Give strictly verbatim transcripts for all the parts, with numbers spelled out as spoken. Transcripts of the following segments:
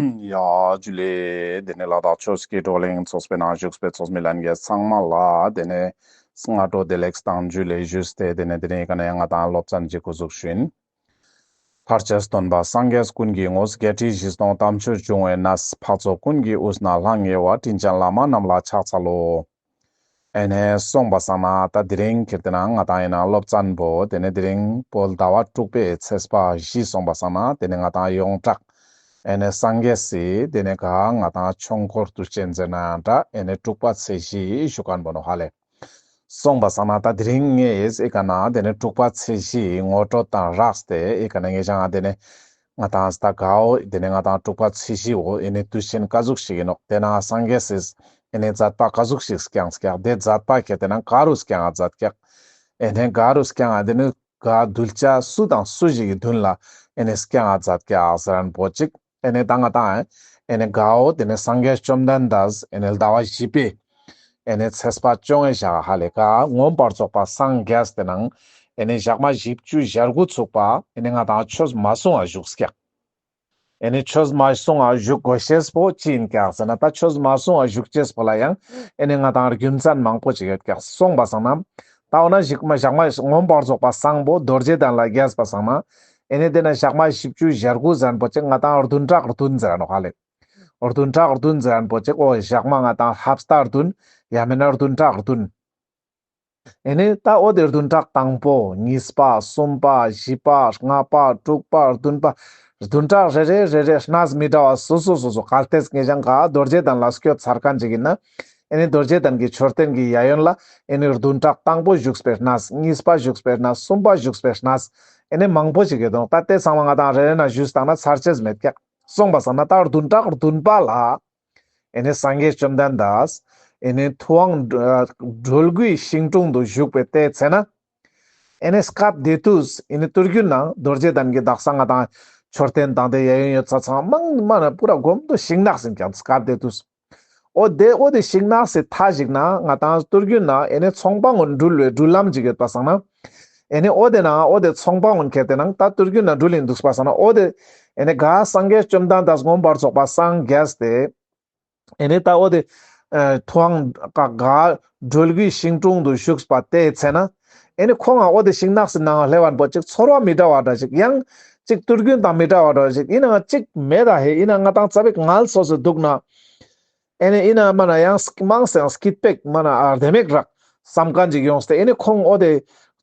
ཡ་ཇུ་ལེ། དེ་ནས་ལ་དྭགས་ཆོས་ཀྱི་བགྲོ་གླེང་ཚོགས་པའི་ནང་བཞུགས་པའི་ཚོགས་མི་ལྷན་རྒྱས་ཚང་མ་ལ་དེ་ནས་སྔ་དྲོ་བདེ་ལེགས་དང་ཇུ་ལེ་ཞུས་ཏེ། དེ་ནས་དེ་རིང་ཀ་ནས་ང་དང་སློབ་ཚན་ཞིག་འགོ་འཛུགས་ཞུ་ཡིན། མཐར་ཆེས་སྟོན་པ་སངས་རྒྱས་ཀུན་གྱི་དངོས། བརྒྱད་ཁྲི་བཞི་སྟོང་དམ་ཆོས་འབྱུང་བའི་གནས། འཕགས་ཚོགས་ཀུན་གྱི་དབུས་ན་ལྷང་ངེ་བ། དྲིན་ཅན་བླ་མ་རྣམས་ལ་ཕྱག་འཚལ་ལོ། ཨེ་ནས་སོང་པ་སང་ན་ད་དེ་རིང་ཁྱེར་ཏེ་ན་ང་དང་ཡིན་ན་སློབ་ཚན་པོ་དེ་ནས་དེ་རིང་བོད་ཟླ་བ་དྲུག་པའི་ཚེས་པ་བཞི་སོང་པ་སང་ན་དེ་ནས་ང་དང་ཡོངས་གྲགས་ཨེ་ནས་སངས་རྒྱས་སི་དེ་ནས་ག་ང་དང་ཆོས་འཁོར་དུས་ཆེན་ཟེར་ན་ཡང་འདྲ། ཨེ་ནས་དྲུག་པ་ཚེས་བཞི་ཞུ་མཁན་པོ་ནོ་ཧ་ལེ། སོང་པ་སང་ན་ད་དེ་རིང་ངས་ཨེ་ཀ་ན་དེ་ནས་དྲུག་པ་ཚེས་བཞི་ངོ་སྤྲོད་དང་རགས་ཏེ་ཨེ་ཀ་ན་ངས་ཀྱང་དེ་ནས་ང་དང་ད་གའོ་དེ་ནས་ང་དང་དྲུག་པ་ཚེས་བཞི་བོ་ཨེ་ནས་དུས་ཆེན་ཀ་ཟུག་ཞིག་ཡིན་ནོག། དེ་ན་སངས་རྒྱས་སི་ཨེ་ནས་མཛད་པ་ཀ་ཟུག་ཞིག་བསྐྱངས་ཀྱག། དེ་མཛད་པ་ཁྱེར་ཏེ་ན་ག་རུ་བསྐྱངས་མཛད་ཀྱག། ཨེ་ནས་ག་རུ་བསྐྱངས་དེ་ནས་ག་གདུལ་བྱ་སུ་དང་སུ་ཞིག་གི་མདུན་ལ་ཨེ་ནས་བསྐྱངས་མཛད་ཀྱག་ཟེར་མཁན་པོ་ཅིག། ཨེ་ནས་ད་ང་དང་ཨེ་ནས་གའོ་དེ་ནས་སངས་རྒྱས་བཅོམ་ལྡན་འདས་ཨེ་ནས་ཟླ་བ་བཞི་པའི་ཨེ་ནས་ཚེས་པ་བཅོ་ལྔའི་ཞག་ཧ་ལེ་ག་མངོན་པར་རྫོགས་པ་སངས་རྒྱས་ཏེ་ནང་ཨེ་ནས་ཞག་མ་བཞི་བཅུ་ཞེ་དགུ་ཚུགས་པ་ཨེ་ནས་ང་དང་ཆོས་མ་གསུང་བ་བཞུགས་ཀྱག། ཨེ་ནས་ཆོས་མ་གསུང་བ་བཞུགས་དགོས་ཤེས་པོ་ཅི་ཡིན་ཀྱག་ཟེར་ན་ད་ཆོས་མ་གསུང་བ་བཞུགས་ཅེས་པོ་ལ་ཡང་ཨེ་ནས་ང་དང་རྒྱུ་མཚན་མང་པོ་ཅིག་ཡོད་ཀྱག། སོང་པ་སང་ན་ད་འོ་ན་ཞག་མ་ཞག་མ་མངོན་པར་རྫོགས་པ་སངས་པོ་རྡོ་རྗེ་གདན་ལ་རྒྱས་པ་སང་ན་ཨེ་ནས་དེ་ན་ཞག་མ་བཞི་བཅུ་ཞེ་དགུ་ཟེར་མཁན་པོ་ཅིག་ང་དང་བདུན་ཕྲག་བདུན་ཟེར་ནོ་ཧ་ལེ། བདུན་ཕྲག་བདུན་ཟེར་མཁན་པོ་ཅིག་འོ་ཞག་མ་ང་དང་ཧབ་སྟ་བདུན་ཡང་མིན་ན་བདུན་ཕྲག་བདུན། ཨེ་ནས་ད་འོ་དེ་བདུན་ཕྲག་དང་པོ་གཉིས་པ་གསུམ་པ་བཞི་པ་ལྔ་པ་དྲུག་པ་བདུན་པ། བདུན་ཕྲག་རེ་རེ་རེ་རེ་གནས་མི་འདྲ་བ་སོ་སོ་སོ་སོ་གལ་ཏེ་ངེད་ཅག་ག་རྡོ་རྗེ་གདན་ལ་སྐྱོད་ཚར་མཁན་ཅིག་ཡིན་ན་ཨེ་ནས་རྡོ་རྗེ་གདན་གྱི་མཆོད་རྟེན་གྱི་གཡས་གཡོན་ལ་ཨེ་ནས་བདུན་ཕྲག་དང་པོ་བཞུགས་པའི་གནས། གཉིས་པ་བཞུགས་པའི་གནས། གསུམ་པ་བཞུགས་པའི་གནས། ཨེ་ནས་མང་པོ་ཅིག་ཡོད་དོ། ད་དེ་ཚང་མ་ང་དང་རེ་རེ་ན་ཞུས་བཏང་ན་ཚར་ཅེས་མེད་ཀྱག། སོང་པ་སང་ན་ད་བདུན་ཕྲག་བདུན་པ་ལ་ཨེ་ནས་སངས་རྒྱས་བཅོམ་ལྡན་འདས་ཨེ་ནས་ཐུབ་དབང་སྒྲོལ་དགུའི་ཤིང་དྲུང་དུ་བཞུགས་པའི་དེའི་ཚེ་ན་ཨེ་ནས་སྐབས་དེ་དུས་ཨེ་ནས་ཏུར་རྒྱུན་ན་རྡོ་རྗེ་གདན་གྱི་དག་ས་ང་དང་མཆོད་རྟེན་དང་དེ་གཡས་གཡོན་ཡོད་ས་ཚང་མ་མ་ན་པུ་ར་སྒོམ་དུ་ཤིང་ནགས་ཟིན་ཀྱག་སྐབས་དེ་དུས། འོ་དེ་འོ་དེ་ཤིང་ནགས་སི་མཐའ་ཞིག་ན་ང་དང་ཏུར་རྒྱུན་ན་ཨེ་ནས་ཚོང་པ་ངོ་འགྲུལ་བའི་འགྲུལ་ལམ་ཅིག་ཡོད་པ་སང་ན། ཨེ་ནས་འོ་དེ་ན་འོ་དེ་ཚོང་པ་ངོ་ཁྱེར་ཏེ་ནང་ད་ཏུར་རྒྱུན་ན་འགྲུལ་ཡིན་འདུག་པ་སང་ན་འོ་དེ་ཨེ་ནས་ག་སངས་རྒྱས་བཅོམ་ལྡན་འདས་མངོན་པར་རྫོགས་པ་སངས་རྒྱས་ཏེ། ཨེ་ནས་ད་འོ་དེ་ཨ་ཐུབ་དབང་ག་ག་སྒྲོལ་དགུའི་ཤིང་དྲུང་དུ་བཞུགས་པ་དེའི་ཚེ་ན། ཨེ་ནས་ཁོང་ང་འོ་དེ་ཤིང་ནགས་སི་ནང་སླེབས་པ་པོ་ཅིག་ཚོར་བ་མི་འདྲ་བ་འདྲ་ཞིག་ཡང་ཅིག་ཏུར་རྒྱུན་དང་མི་འདྲ་བ་འདྲ་ཞིག་ཡིན་ནའང་ཅིག་མེད་ད་ཧེ་ཡིན་ན་ང་དང་ཙ་པིག་ངལ་གསོ་སེ་འདུག་ན། ཨེ་ནས་ཡིན་ན་མ་ན་ཡང་མང་སེ་ཡང་སྐྱིད་པེག་མ་ན་ཨ་རྡེ་མེག་རག་བསམ་མཁན་ཅིག་ཡོངས་ཏེ་ཨེ་ནས་ཁོང་འོ་དེ་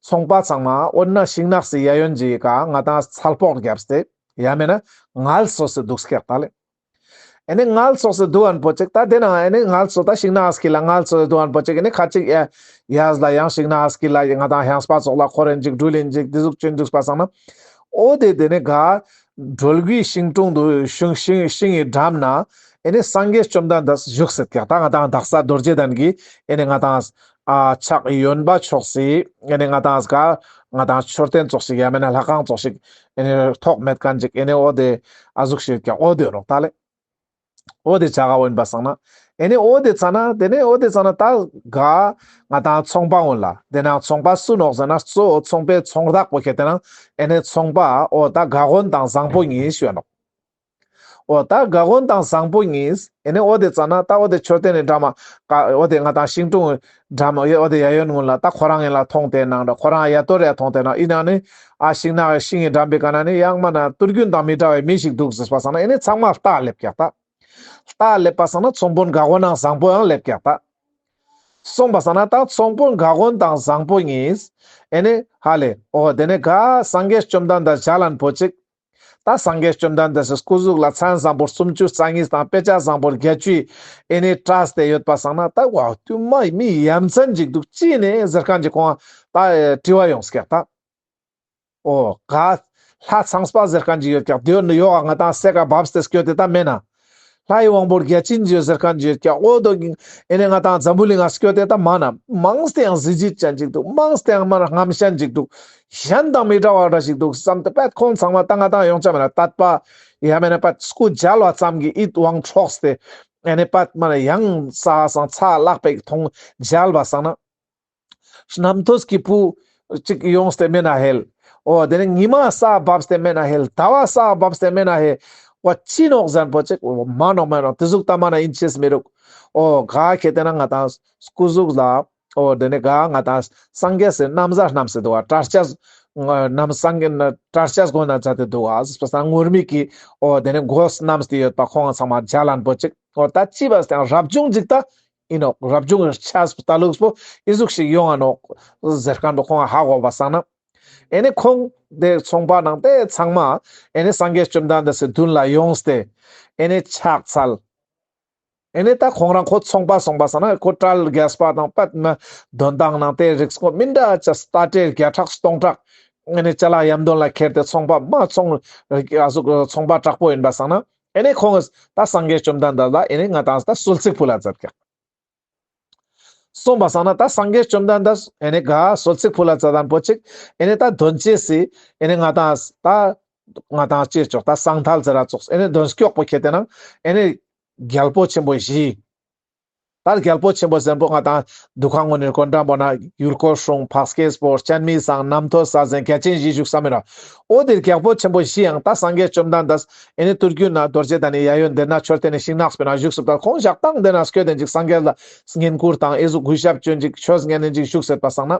ཚོང་པ་ཚང་མ་འོ་ན་ཤིང་ནགས་སི་གཡས་གཡོན་ཅིག་ག་ང་དང་ཚལ་ཕོག་བརྒྱབ་སྟེ་ཡང་མེད་ན་ངལ་གསོ་སེ་འདུག་སྐྱག་ད་ལེ། ཨེ་ནས་ངལ་གསོ་སེ་འདུག་ཨན་པོ་ཅིག་ད་དེ་ན་ཨེ་ནས་ངལ་གསོ་ད་ཤིང་ནགས་སི་ལ་ངལ་གསོ་སེ་འདུག་ཨན་པོ་ཅིག་ཨེ་ནས་ཁ་ཅིག་ཡ་ཡས་ལ་ཡང་ཤིང་ནགས་སི་ལ་ང་དང་ཧང་སྤ་ཚོགས་ལ་ཁོ་རེན་ཅིག་འགྲུལ་ཡིན་ཅིག་དེ་ཟུག་ཅོན་འདུག་པ་སང་ན། འོ་དེ་དེ་ནས་ག་སྒྲོལ་དགུའི་ཤིང་དྲུང་དུ་ཤིང་ཤིང་ཤིང་གི་འགྲམ་ན་ཨེ་ནས་སངས་རྒྱས་བཅོམ་ལྡན་འདས་བཞུགས་སེ་ཀྱག་ད་ང་དང་དག་ས་རྡོ་རྗེ་གདན་གྱི་ཨེ་ནས་ང་དང་ཨ་ཕྱག་གཡོན་པ་ཕྱོགས་སི་ཨེ་ནས་ང་དང་ག་ང་དང་མཆོད་རྟེན་ཙོགས་ཤིག་ཡང་མེད་ན་ལྷ་ཁང་ཙོགས་ཤིག་ཨེ་ནས་ཐོག་མེད་མཁན་ཅིག་ཨེ་ནས་འོ་དེ་ཨ་ཟུག་ཤིག་ཀྱག་འོ་དེ་རོག་ད་ལེ། འོ་དེ་ཆ་ག་འོ་ཡིན་པ་སང་ན། ཨེ་ནས་འོ་དེ་ཚ་ན་དེ་ནས་འོ་དེ་ཚ་ན་ད་ག་ང་དང་ཚོང་པ་འོ་ལ་དེ་ན་ཚོང་པ་སུ་ནོག་ཟེར་ན་གཙོ་བོ་ཚོང་པའི་ཚོང་བདག་པོ་ཁྱེར་ཏེ་ན་ཨེ་ནས་ཚོང་པ་འོ་ད་ག་གོན་དང་བཟང་པོ་གཉིས་ཞུ་ཡ་ནོག། འོ་ད་ག་གོན་དང་བཟང་པོ་གཉིས་ཨེ་ནས་འོ་དེ་ཚ་ན་ད་འོ་དེ་མཆོད་རྟེན་ནི་འདྲ་མ་ག་འོ་དེ་ང་དང་ཤིང་དྲུང་འགྲམ་འོ་དེ་ཡ་ཡོན་ངུན་ལ་ད་ཁོ་རང་ཡིན་ལ་མཐོང་དེ་ནང་འདྲ་ཁོ་རང་ཡ་ཏོ་རེ་མཐོང་དེ་ནང་ཡིན་ན་ནི་ཨ་ཤིང་ནགས་ཤིང་གི་འགྲམ་པའི་ཀ་ན་ནི་ཡང་མ་ན་ཏུར་རྒྱུན་དང་མི་འདྲ་བའི་མི་ཞིག་འདུག་ཟེར་བ་སང་ན་ཨེ་ནས་ཚང་མ་ལྟ་སླེབས་ཀྱག་ད། ལྟ་སླེབས་པ་སང་ན་ཚོང་དཔོན་ག་གོན་ནང་བཟང་པོ་ཡང་སླེབས་ཀྱག་ད། སོང་པ་སང་ན་ད་ཚོང་དཔོན་ག་གོན་དང་བཟང་པོ་གཉིས་ཨེ་ནས་ཧ་ལེ་འོ་དེ་ནས་ག་སངས་རྒྱས་བཅོམ་ལྡན་འདས་ཞལ་ལན་པོ་ཅིག་ད་སངས་རྒྱས་བཅོམ་ལྡན་འདས་སི་སྐུ་གཟུགས་ལ་མཚན་བཟང་པོ་སུམ་ཅུ་རྩ་གཉིས་དང་དཔེ་བྱད་བཟང་པོ་བརྒྱད་ཅུ་ཨེ་ནས་བཀྲ་སྟེ་ཡོད་པ་སང་ན་ད་བ་དུ་མ་མི་ཡ་མཚན་ཅིག་འདུག་ཅི་ནས་ཟེར་མཁན་ཅིག་ཁོང་ད་དྲི་བ་ཡོངས་ཀྱག་ད། འོ་ག་ལྷ་ཚངས་པ་ཟེར་མཁན་ཅིག་ཡོད་ཀྱག་དེ་ཡོད་ནི་ཡོག་ག་ང་དང་སེ་ཀ་བབས་ཏེ་སྐྱོད་དེ་ད་མེད་ན། ལྷའི་དབང་པོ་བརྒྱ་བྱིན་ཟེར་མཁན་ཅིག་ཡོད་ཀྱག་འོ་དོ་ཨེ་ནས་ང་དང་འཛམ་བུ་གླིང་ང་སྐྱོད་དེ་ད་མ་ན་མང་སྟེ་ཡང་གཟི་བརྗིད་ཅན་ཅིག་འདུག་མང་སྟེ་ཡང་མ་ན་རྔམ་ཤན་ཅིག་འདུག་གཞན་དང་མི་འདྲ་བ་འདྲ་ཞིག་འདུག་བསམ་སྟེ་པད་ཁོང་ཚང་མ་ད་ང་དང་ཡོང་ཆ་མེད་ན་དད་པ་ཡ་མེད་ན་པད་སྐུ་མཇལ་བ་ཙམ་གྱི་ཡིད་དབང་འཕྲོག་སྟེ་ཨེ་ནས་པད་མ་ན་ཡང་ས་སང་ཚ་ལག་པའི་མཐོང་མཇལ་བ་སང་ན། རྣམ་ཐོས་ཀྱི་བུ་གཅིག་ཡོངས་ཏེ་མེད་ན་ཧེལ། འོ་དེ་ནས་ཉི་མ་ས་བབས་ཏེ་མེད་ན་ཧེལ། ཟླ་བ་ས་བབས་ཏེ་མེད་ན་ཧེལ། འོ་ཅི་ནོག་ཟེར་པོ་ཅིག་འོ་མ་ནོག་མ་ནོག་དེ་ཟུག་ལྟ་མ་ན་ཨིན་ཅེས་མི་རུག། འོ་ག་ཁེ་ཏེ་ན་ང་ཏང་སྐུ་གཟུགས་ལ་འོ་དེ་ནེ་ག་ང་ཏང་སངས་རྒྱས་སི་ན་བཟའ་སྣམས་སེ་འདུག་ག། གྲྭ་ཆས་ནམ་སངས་རྒྱས་ན་གྲྭ་ཆས་གོན་ན་མཛད་དེ་འདུག་ག། ས་ངུར་སྨྲིག་གི་འོ་དེ་ནེ་གོས་སྣམས་ཏེ་ཡོད་པ་ཁོང་ཚང་མ་མཇལ་ལན་པོ་ཅིག། འོ་ད་ཅི་བས་ཏེ་རབ་བྱུང་ཅིག་ད་ཨིན་ནོག། རབ་བྱུང་ཆས་ལྟ་ལུགས་པོ་ཨི་ཟུག་ཞིག་ཡོང་ང་ནོག་ཟེར་ཁན་པོ་ཁོང་ཧ་གོ་བ་སང་ན། ཨེ་ནེ་ཁོང་དེ་ཚོང་པ་ནང་དེ་ཚང་མ་ཨེ་ནེ་སངས་རྒྱས་བཅོམ་ལྡན་འདས་སི་མདུན་ལ་ཡོངས་ཏེ་ཨེ་ནེ་ཕྱག་འཚལ། ཨེ་ནེ་ད་ཁོང་རང་ཁོ་ཚོང་པ་སོང་པ་སང་ན་ཁོ་གྲལ་རྒྱས་པ་དང་པད་མ་དོན་ཐང་ནང་དེ་རིགས་ཁོ་མི་འདྲ་ཅིག་རྟ་དྲེལ་བརྒྱ་ཕྲག་སྟོང་ཕྲག་ཨེ་ནེ་ཅ་ལག་ཡམ་དོན་ལ་ཁྱེར་ཏེ་ཚོང་པ་མ་ཚོང་ཨ་ཟུག་ཚོང་པ་དྲག་པོ་ཨིན་པ་སང་ན་ཨེ་ནེ་ཁོང་ད་སངས་རྒྱས་བཅོམ་ལྡན་འདས་ལ་ཨེ་ནེ་ང་ཏང་ད་གསོལ་ཚིགས་ཕུལ་ལ་མཛད་ཀྱག། སོང་པ་སང་ན་ད་སངས་རྒྱས་བཅོམ་ལྡན་འདས་ཨེ་ནེ་ག་གསོལ་ཚིགས་ཕུལ་ལ་མཛད་དང་པོ་ཅིག་ཨེ་ནེ་ད་དོན་ཅེས་སི་ཨེ་ནེ་ང་ཏང་ད་ང་ཏང་ཅེས་ཅོག་ད་སང་ཐལ་ཟེར་ར་ཙོགས་ཨེ་ནེ་དོན་སྐྱོག་པོ་ཁེ་ཏེ་ན་ཨེ་ནེ་རྒྱལ་པོ་ཆེན་པོ་བཞི། ད་རྒྱལ་པོ་ཆེན་པོ་ཟེར་པོ་ང་ཏང་འདུ་ཁང་ངོ་ནེ་ཀོན་ཀྲམ་པོ་ན་ཡུལ་འཁོར་སྲུང་འཕགས་སྐྱེས་པོ་སྤྱན་མི་བཟང་རྣམ་ཐོས་སྲས་ཟེར་རྒྱལ་ཆེན་བཞི་བཞུགས་ས་མེད་ར། འོ་དེ་རྒྱལ་པོ་ཆེན་པོ་བཞི་ཡང་ད་སངས་རྒྱས་བཅོམ་ལྡན་འདས་ཨེ་ནེ་ཏུར་ཀུ་ན་རྡོ་རྗེ་གདན་ནི་གཡས་གཡོན་དེ་ན་མཆོད་རྟེན་ནི་ཤིང་ནགས་པོའི་ནང་བཞུགས་སུ་ད་ཁོང་ཞག་དང་དེ་ན་སྐྱོད་དེ་ཅིག་སངས་རྒྱས་ལ་བསྙེན་བཀུར་དང་ཨེ་ཟུག་གུས་ཞབས་ཅོ་ཅིག་ཆོས་ཉན་ནེ་ཅིག་བཞུགས་སེད་པ་སང་ན།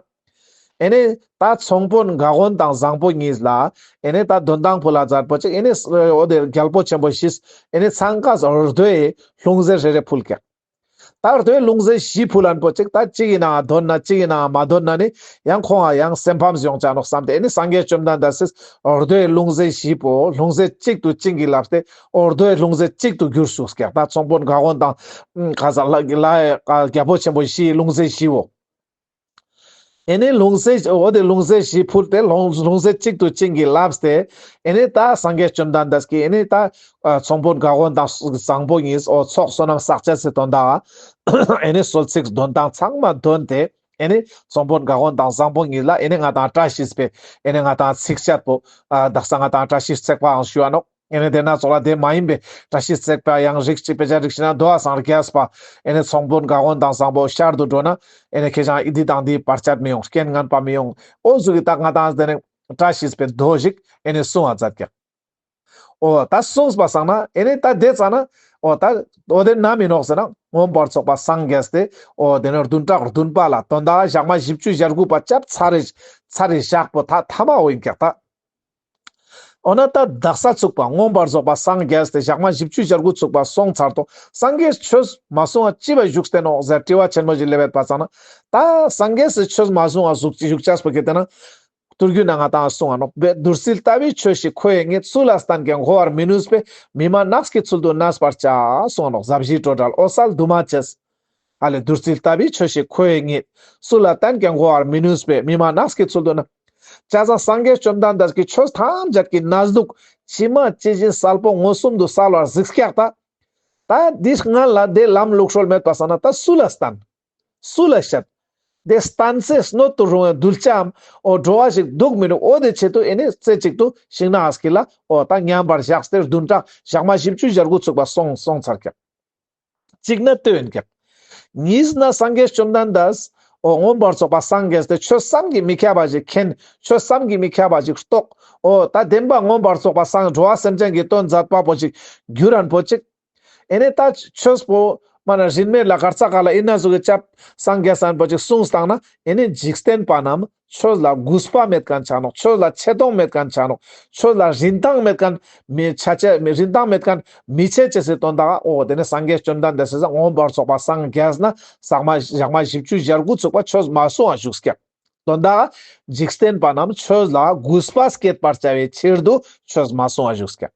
ཨེ་ནེ་ད་ཚོང་དཔོན་ག་གོན་དང་བཟང་པོ་གཉིས་ལ་ཨེ་ནེ་ད་དོན་ཐང་ཕུལ་ལ་མཛད་པོ་ཅིག་ཨེ་ནེ་འོ་དེ་རྒྱལ་པོ་ཆེན་པོ་བཞིས་ཨེ་ནེ་ཚང་ཀ་རྡོའི་ལྷུང་བཟེད་རེ་རེ་ཕུལ་ཀྱག། ད་རྡོའི་ལྷུང་བཟེད་བཞི་ཕུལ་ལན་པོ་ཅིག་ད་གཅིག་གི་ནང་དོན་ན་གཅིག་གི་ནང་མ་དོན་ན་ནི་ཡང་ཁོང་ང་ཡང་སེམས་ཕམ་ཡོང་ཆ་ནོག་བསམ་སྟེ་ཨེ་ནེ་སངས་རྒྱས་བཅོམ་ལྡན་འདས་སིས་རྡོའི་ལྷུང་བཟེད་བཞི་པོ་ལྷུང་བཟེད་གཅིག་ཏུ་བྱིན་གྱིས་བརླབས་ཏེ་འོ་རྡོའི་ལྷུང་བཟེད་གཅིག་ཏུ་གྱུར་བཅུག་ཀྱག། ད་ཚོང་དཔོན་ག་གོན་དང་ཁ་ཟ་ལ་ལ་རྒྱལ་པོ་ཆེན་པོ་བཞིའི་ལྷུང་བཟེད་བཞི་བོ། ཨེ་ནེ་ལྷུང་བཟེད་འོ་དེ་ལྷུང་བཟེད་བཞི་ཕུལ་ཏེ་ལྷུང་ལྷུང་བཟེད་གཅིག་ཏུ་བྱིན་གྱིས་བརླབས་ཏེ་ཨེ་ནེ་ད་སངས་རྒྱས་བཅོམ་ལྡན་འདས་ཀྱིས་ཨེ་ནེ་ད་ཚོང་དཔོན་ག་གོན་དང་བཟང་པོ་གཉིས་འོ་ཚོགས་བསོད་ནམས་བསགས་ཅེས་སི་དོན་དག་ཨེ་ནེ་གསོལ་ཚིགས་དོན་དང་ཚང་མ་དོན་ཏེ་ཨེ་ནེ་ཚོང་དཔོན་ག་གོན་དང་བཟང་པོ་གཉིས་ལ་ཨེ་ནེ་ང་ཏང་བཀྲ་ཤིས་པའི་ཨེ་ནེ་ང་ཏང་ཚིགས་བཅད་པོ་ཨ་དག་ས་ང་ཏང་བཀྲ་ཤིས་བརྩེགས་པའང་ཞུ་བ་ནོག། ཨེ་ནེ་དེ་ན་ཚོགས་ལ་དེ་མ་ཡིན་པའི་བཀྲ་ཤིས་བརྩེགས་པ་ཡང་རིགས་གཅིག་དཔེ་ཆ་རིགས་གཅིག་ན་དོ་བ་སང་རྒྱས་པ། ཨེ་ནེ་ཚོང་དཔོན་ག་གོན་དང་བཟང་པོ་ཤར་དུ་འགྲོ་ན་ཨེ་ནེ་ཁྱེད་ཅག་འདི་དང་འདི་བར་ཆད་མི་ཡོང་རྐྱེན་ངན་པ་མི་ཡོང་། འོ་ཟུག་གི་ད་ང་ཏང་དེ་ནེ་བཀྲ་ཤིས་པའི་མདོ་ཞིག་ཨེ་ནེ་གསུང་བ་མཛད་ཀྱག། འོ་ད་གསུངས་པ་སང་ན་ཨེ་ནེ་ད་དེ་ཙ་ན་འོ་ད་འོ་དེ་ན་མི་ནོག་ཟེར་ན་མངོན་པར་རྫོགས་པ་སངས་རྒྱས་ཏེ་འོ་དེ་ནེ་བདུན་ཕྲག་བདུན་པ་ལ་དོན་དག་ཞག་མ་བཞི་བཅུ་ཞེ་དགུ་པ་སྐྱབས་ཚར་རེ་ཚར་རེ་བཞག་པོ་ད་ཐ་མ་འོ་ཡིན་ཀྱག་ད། འོ་ན་ད་དག་ས་ཚུགས་པ་མངོན་པར་རྫོགས་པ་སངས་རྒྱས་ཏེ་ཞག་མ་བཞི་བཅུ་ཞེ་དགུ་ཚུགས་པ་སོང་ཚར་ཏོ། སངས་རྒྱས་ཆོས་མ་གསུང་བ་ཅི་བ་བཞུགས་ཏེ་ནོག་ཟེར་དྲི་བ་ཆེན་མོ་ཞིག་སླེབས་པ་སང་ན། ད་སངས་རྒྱས་སི་ཆོས་མ་གསུང་བ་བཞུགས་བཞུགས་ཅེས་པོ་ཁེ་ཏེ་ན་ཏུར་ཀུ་ན་ང་ཏང་གསུང་བ་ནོག་པས། བདུད་རྩི་ལྟ་བུའི་ཆོས་ཤིག་ཁོ་བོས་རྙེད། སུ་ལ་བསྟན་ཀྱང་གོ་བར་མི་ནུས་པས། མི་སྨྲ་ནགས་ཀྱི་ཚུལ་དུ་གནས་པར་བྱ། གསུང་བ་ནོག། ཟབ་ཞི་སྤྲོས་བྲལ་འོད་གསལ་འདུས་མ་བྱས། ཨ་ལེ་བདུད་རྩི་ལྟ་བུའི་ཆོས་ཤིག་ཁོ་བོས་རྙེད། སུ་ལ་བསྟན་ཀྱང་གོ་བར་མི་ནུས་པས། མི་སྨྲ་ནགས་ཀྱི་ཚུལ་དུ་ན། བྱས་ཙང་སངས་རྒྱས་བཅོམ་ལྡན་འདས་ཀྱི་ཆོས་ཐམས་ཅད་ཀྱི་གནས་ལུགས་ཇི་མ་ཇི་བཞིན་གསལ་པོ་མངོན་སུམ་དུ་གསལ་བར་གཟིགས་ཀྱག་ད། ད་འདི་སྔན་ལ་དེ་ལམ་ལུགས་སྲོལ་མེད་པ་སང་ན་ད་སུ་ལ་བསྟན། སུ་ལ་བཤད། དེ་བསྟན་སའི་སྣོད་དུ་རུང་བའི་གདུལ་བྱའམ་འོ་འགྲོ་བ་ཞིག་འདུག་མི་འདུག། འོ་དེ་ཆེད་དུ་ཨེ་ནེ་རྩེ་གཅིག་ཏུ་ཤིང་ནགས་ཀྱི་ལ་འོ་ད་མཉམ་པར་བཞག་སྟེ་བདུན་ཕྲག་ཞག་མ་བཞི་བཅུ་ཞེ་དགུ་ཚུགས་པ་སོང་སོང་ཚར་ཀྱག། གཅིག་ན་ལྟོས་ཡིན་ཀྱག། གཉིས་ན་སངས་རྒྱས་བཅོམ་ལྡན་འདས་འོ་མངོན་པར་རྫོགས་པ་སངས་རྒྱས་ཏེ་ཆོས་བསམ་གྱིས་མི་ཁྱབ་པ་ཞིག་མཁྱེན། ཆོས་བསམ་གྱིས་མི་ཁྱབ་པ་ཞིག་རྟོགས། འོ་ད་བདེན་པ་མངོན་པར་རྫོགས་པ་སངས་འགྲོ་བ་སེམས་ཅན་གྱི་དོན་མཛད་པ་པོ་ཞིག་གྱུར་རན་པོ་ཅིག། ཨེ་ནེ་ད་ཆོས་པོ་མ་ན་རིན་མེད་ལ་གར་ས་ག་ལ་ཨིན་ན་ཟུག་གི་སྐྱབས་སངས་རྒྱས་སན་པོ་ཅིག་གསུངས་བཏང་ན་ཨེ་ནེ་འཇིག་རྟེན་པ་རྣམས་ཆོས་ལ་གུས་པ་མེད་མཁན་ཆ་ནོག། ཆོས་ལ་ཆེ་མཐོང་མེད་མཁན་ཆ་ནོག། ཆོས་ལ་རིན་ཐང་མེད་མཁན་མི་ཆ་ཆ་མི་རིན་ཐང་མེད་མཁན་མི་ཆེ་ཅེས་སི་དོན་དག་འོ་དེ་ནེ་སངས་རྒྱས་བཅོམ་ལྡན་འདས་སི་མངོན་པར་རྫོགས་པ་སངས་རྒྱས་ན་ཞག་མ་ཞག་མ་བཞི་བཅུ་ཞེ་དགུ་ཚུགས་པ་ཆོས་མ་གསུང་བ་བཞུགས་ཀྱག། དོན་དག་འཇིག་རྟེན་པ་རྣམས་ཆོས་ལ་གུས་པ་བསྐྱེད་པར་བྱ་བའི་ཕྱིར་དུ་ཆོས་མ་གསུང་བ་བཞུགས་ཀྱག།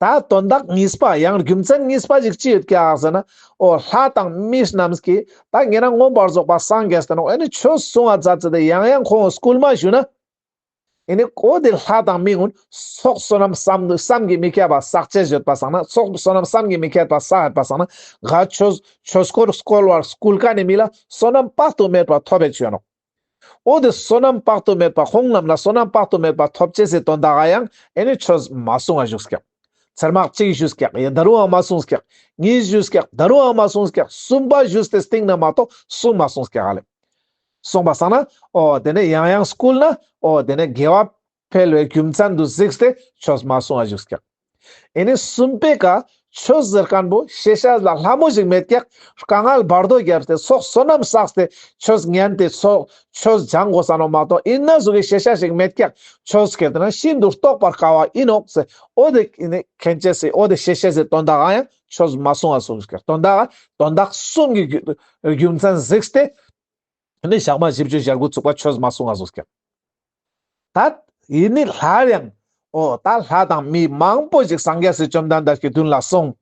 ད་དོན་དག་གཉིས་པ་ཡང་རྒྱུ་མཚན་གཉིས་པ་ཞིག་ཅི་ཡོད་ཀྱག་ཟེར་ན། འོ་ལྷ་དང་མི་རྣམས་ཀྱིས་ད་ངེ་རང་མངོན་པར་རྫོགས་པ་སངས་རྒྱས་ཏེ་ནོག། ཨེ་ནེ་ཆོས་གསུང་བ་མཛད་ཚེ་དེ་ཡང་ཡང་ཁོང་སྐུལ་མ་ཞུ་ན། ཨེ་ནེ་འོ་དེ་ལྷ་དང་མི་ཀུན་ཚོགས་བསོད་ནམས་བསམ་བསམ་གྱིས་མི་ཁྱབ་པ་བསགས་ཅེས་ཡོད་པ་སང་ན་ཚོགས་བསོད་ནམས་བསམ་གྱིས་མི་ཁྱབ་པ་བསགས་ཡོད་པ་སང་ན་ག་ཆོས་ཆོས་འཁོར་བསྐོར་བར་སྐུལ་མཁན་ནི་མི་ལ་བསོད་ནམས་དཔག་ཏུ་མེད་པ་ཐོབ་པའི་ཆོས་ནོག། འོ་དེ་བསོད་ནམས་དཔག་ཏུ་མེད་པ་ཁོང་རྣམས་ལ་བསོད་ནམས་དཔག་ཏུ་མེད་པ་ཐོབ་ཅེས་སི་དོན་དག་ག་ཡང་ཨེ་ནེ་ཆོས་མ་གསུང་བ་བཞུགས་ཀྱག། ཚར་མ་གཅིག་བཞུགས་ཀྱག། ཡ་ད་རུང་ཡང་མ་གསུངས་ཀྱག། གཉིས་བཞུགས་ཀྱག། ད་རུང་ཡང་མ་གསུངས་ཀྱག། གསུམ་པ་བཞུགས་ཏེ་སྟིང་ནེ་མ་གཏོགས་གསུང་མ་གསུངས་ཀྱག་ཧ་ལེ། གསུངས་པ་སང་ན་འོ་དེ་ནེ་ཡང་ཡང་སྐུལ་ན་འོ་དེ་ནེ་དགེ་བ་འཕེལ་བའི་རྒྱུ་མཚན་དུ་གཟིགས་ཏེ་ཆོས་མ་གསུང་བ་བཞུགས་ཀྱག། ཨེ་ནི་གསུམ་པའི་ཀ་ཆོས་ཟེར་མཁན་པོ་ཤེས་བྱ་ལ་ལྷ་མོ་ཞིག་མེད་ཀྱག། དཀའ་ངལ་བར་དོ་བརྒྱབ་སྟེ་ཚོགས་བསོད་ནམས་བསགས་ཏེ་ཆོས་ཉན་ཏེ་ཚོགས་ཆོས་སྦྱང་དགོས་ས་ནོག་མ་གཏོགས་ཨིན་ན་ཟུག་གི་ཤེས་བྱ་ཞིག་མེད་ཀྱག། ཆོས་ཁྱེར་ཏེ་ན་ཤིན་ཏུ་རྟོགས་པར་དཀའ་བ་ཨིན་ནོག་ཟེར། འོ་དེ་ཨེ་ནི་མཁྱེན་ཅེས་སི་འོ་དེ་ཤེས་བྱ་སི་དོན་དག་ག་ཡང་ཆོས་མ་གསུང་ང་གསུངས་ཀྱག། དོན་དག་དོན་དག་གསུམ་གྱི་རྒྱུ་རྒྱུ་མཚན་གཟིགས་ཏེ་ཨེ་ནི་ཞག་མ་བཞི་བཅུ་ཞེ་དགུ་ཚུགས་པ་ཆོས་མ་གསུང་ང་གསུངས་ཀྱག། ད་ཨེ་ནི་སླར་ཡང་འོ་ད་ལྷ་དང་མི་མང་པོ་ཞིག་སངས་རྒྱས་སི་བཅོམ་ལྡན་འདས་ཀྱི་མདུན་ལ་སོང་།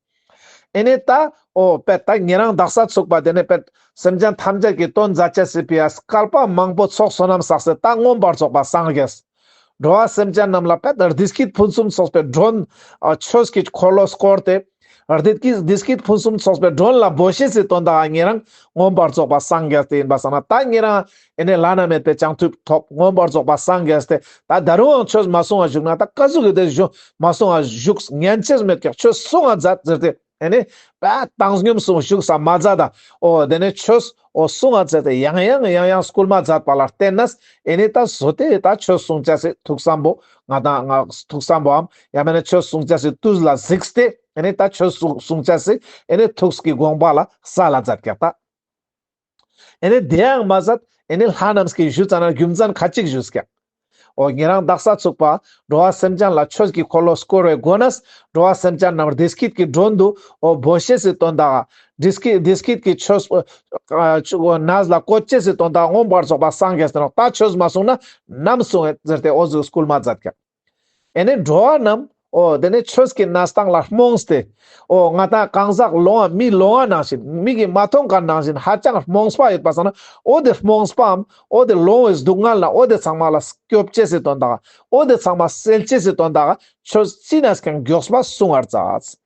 ཨེ་ནི་ད་འོ་པད་ད་ཉེ་རང་དག་ས་ཚུགས་པ་དེ་ནས་པད་སེམས་ཅན་ཐམས་ཅད་ཀྱི་དོན་མཛད་ཅེས་སི་ཕི་ཡ་སྐལ་པ་མང་པོ་ཚོགས་བསོད་ནམས་བསགས་སེ་ད་མངོན་པར་རྫོགས་པ་སངས་རྒྱས། འགྲོ་བ་སེམས་ཅན་རྣམས་ལ་པད་བདེ་སྐྱིད་ཕུན་སུམ་ཚོགས་པའི་མགྲོན། ཨ་ཆོས་ཀྱི་འཁོར་ལོ་བསྐོར་ཏེ། བདེ་སྐྱིད་བདེ་སྐྱིད་ཕུན་སུམ་ཚོགས་པའི་མགྲོན་ལ་འབོད་ཅེས་སི་དོན་དག་ཉེ་རང་མངོན་པར་རྫོགས་པ་སངས་རྒྱས་ཏེ་ཨིན་པ་སང་ན་ད་ཉེ་རང་ཨེ་ནི་བླ་ན་མེད་པའི་བྱང་ཆུབ་ཐོབ། མངོན་པར་རྫོགས་པ་སངས་རྒྱས་ཏེ་ད་ད་རུང་ཡང་ཆོས་མ་གསུང་ང་བཞུགས་ན་ད་ཀ་ཟུག་གི་དེ་བཞུགས་མ་གསུང་ང་བཞུགས་ཉན་ཅེས་མེད་ཀྱག། ཆོས་གསུང་ང་མཛད་ཟེར་ཏེ་ཨེ་ནི་ད་བཏང་སྙོམས་སུ་བཞུགས་ས་མ་མཛད་ད། འོ་དེ་ནས་ཆོས་འོ་གསུང་ང་མཛད་དེ་ཡང་ཡང་ཡང་ཡང་སྐུལ་མ་མཛད་པ་ལ་བརྟེན་ནས་ཨེ་ནི་ད་བཟོ་དེ་ད་ཆོས་གསུང་ཅེས་སི་ཐུགས་བསམ་པོ་ང་དང་ང་ཐུགས་བསམ་པོའམ་ཡང་མེད་ན་ཆོས་གསུང་ཅེས་སི་དུས་ལ་གཟིགས་ཏེ་ཨེ་ནི་ད་ཆོས་གསུང་གསུང་ཅེས་སི་ཨེ་ནི་ཐུགས་ཀྱི་དགོངས་པ་ལ་ས་ལ་མཛད་ཀྱག་ད། ཨེ་ནི་དེ་ཡང་མ་ཟད་ཨེ་ནི་ལྷ་རྣམས་ཀྱིས་ཞུ་ཙ་ན་རྒྱུ་མཚན་ཁ་ཅིག་ཞུས་ཀྱག། འོ་ཉེ་རང་དག་ས་ཚུགས་པ་འགྲོ་བ་སེམས་ཅན་ལ་ཆོས་ཀྱི་འཁོར་ལོ་བསྐོར་བའི་སྒོ་ནས་འགྲོ་བ་སེམས་ཅན་རྣམས་བདེ་སྐྱིད་ཀྱི་མགྲོན་དུ་འོ་འབོད་ཅེས་སི་དོན་དག་བདེ་སྐྱིད་བདེ་སྐྱིད་ཀྱི་ཆོས་ཨ་ཆོས་གནས་ལ་བཀོད་ཅེས་སི་དོན་དག་མངོན་པར་རྫོགས་པ་སངས་རྒྱས་ཏེ་ནོག། ད་ཆོས་མ་གསུང་ན་ནམ་གསུང་ངེ་ཟེར་ཏེ་འོ་ཟུག་སྐུལ་མ་མཛད་ཀྱག། ཨེ་ནི་འགྲོ་བ་རྣམས་འོ་དེ་ནས་ཆོས་ཀྱི་གནས་སྟངས་ལ་རྨོངས་ཏེ་འོ་ང་དང་གང་ཟག་ལོང་བ་མི་ལོང་བ་ནང་བཞིན་མིག་གིས་མ་མཐོང་མཁན་ནང་བཞིན་ཧ་ཅང་རྨོངས་པ་ཡོད་པ་སང་ན་འོ་དེ་རྨོངས་པའམ་འོ་དེ་ལོང་བའི་སྡུག་བསྔལ་ན་འོ་དེ་ཚང་མ་ལ་སྐྱོབ་ཅེས་སི་དོན་དག་འོ་དེ་ཚང་མ་སེལ་ཅེས་སི་དོན་དག་ཆོས་ཅི་ནས་ཀྱང་མགྱོགས་པ་གསུང་བར་མཛད།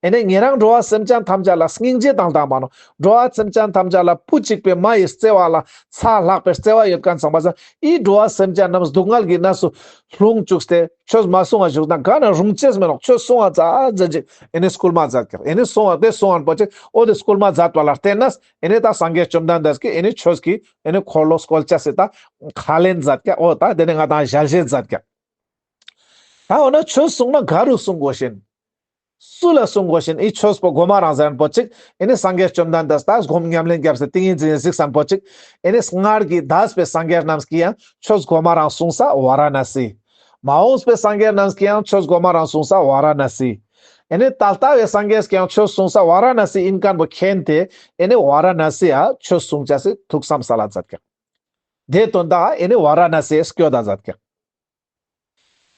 ཨེ་ནི་ཉེ་རང་འགྲོ་བ་སེམས་ཅན་ཐམས་ཅད་ལ་སྙིང་རྗེ་དང་ལྡན་པ་ནོག། འགྲོ་བ་སེམས་ཅན་ཐམས་ཅད་ལ་བུ་གཅིག་པའི་མ་ཡི་བརྩེ་བ་ལ་ཚ་ལྷག་པའི་བརྩེ་བ་ཡོད་མཁན་ཚང་མ་ཟེར་ཨི་འགྲོ་བ་སེམས་ཅན་རྣམས་སྡུག་བསྔལ་གྱི་གནས་སུ་ལྷུང་བཅུག་སྟེ་ཆོས་མ་གསུང་བ་བཞུགས་ན་ག་ན་རུང་ཅེས་མེད་ནོག། ཆོས་གསུང་བ་མཛད་མཛད་ཅིག་ཨེ་ནི་སྐུལ་མ་མཛད་ཀྱག། ཨེ་ནི་གསུང་བ་དེ་གསུང་བ་པོ་ཅིག་འོ་དེ་སྐུལ་མ་མཛད་པ་ལ་བརྟེན་ནས་ཨེ་ནི་ད་སངས་རྒྱས་བཅོམ་ལྡན་འདས་ཀྱིས་ཨེ་ནི་ཆོས་ཀྱི་ཨེ་ནི་འཁོར་ལོ་བསྐོར་ཅེས་སི་ད་ཁས་ལེན་མཛད་ཀྱག། འོ་ད་དེ་ནི་ང་དང་ཞལ་བཞེས་མཛད་ཀྱག། ད་འོ་ན་ཆོས་གསུང་ན་ག་རུ་གསུང་དགོས་ཤེན། སུ་ལ་གསུང་དགོས་ཤེན། ཨི་ཆོས་པོ་གོ་མ་རང་ཟེར་མཁན་པོ་ཅིག་ཨེ་ནི་སངས་རྒྱས་བཅོམ་ལྡན་འདས་ད་སྒོམ་ཉམས་ལེན་རྒྱབ་སྟེ་ཏིང་ངེ་འཛིན་གཟིགས་མཁན་པོ་ཅིག་ཨེ་ནི་སྔར་གྱི་འདས་པའི་སངས་རྒྱས་རྣམས་ཀྱིས་ཡང་ཆོས་གོ་མ་རང་གསུངས་ས་ཝཱ་ར་ཎ་སི། མ་འོངས་པའི་སངས་རྒྱས་རྣམས་ཀྱིས་ཡང་ཆོས་གོ་མ་རང་གསུངས་ས་ཝཱ་ར་ཎ་སི། ཨེ་ནི་ད་ལྟ་བའི་སངས་རྒྱས་ཀྱིས་ཡང་ཆོས་གསུངས་ས་ཝཱ་ར་ཎ་སི་ཨིན་མཁན་པོ་མཁྱེན་ཏེ་ཨེ་ནི་ཝཱ་ར་ཎ་སི་ཡ་ཆོས་གསུང་ཅེས་སི་ཐུགས་བསམ་ས་ལ་མཛད་ཀྱག། དེ་དོན་དག་ཨེ་ནི་ཝཱ་ར་ཎ་སི་སྐྱོད་ད་མཛད་ཀྱག།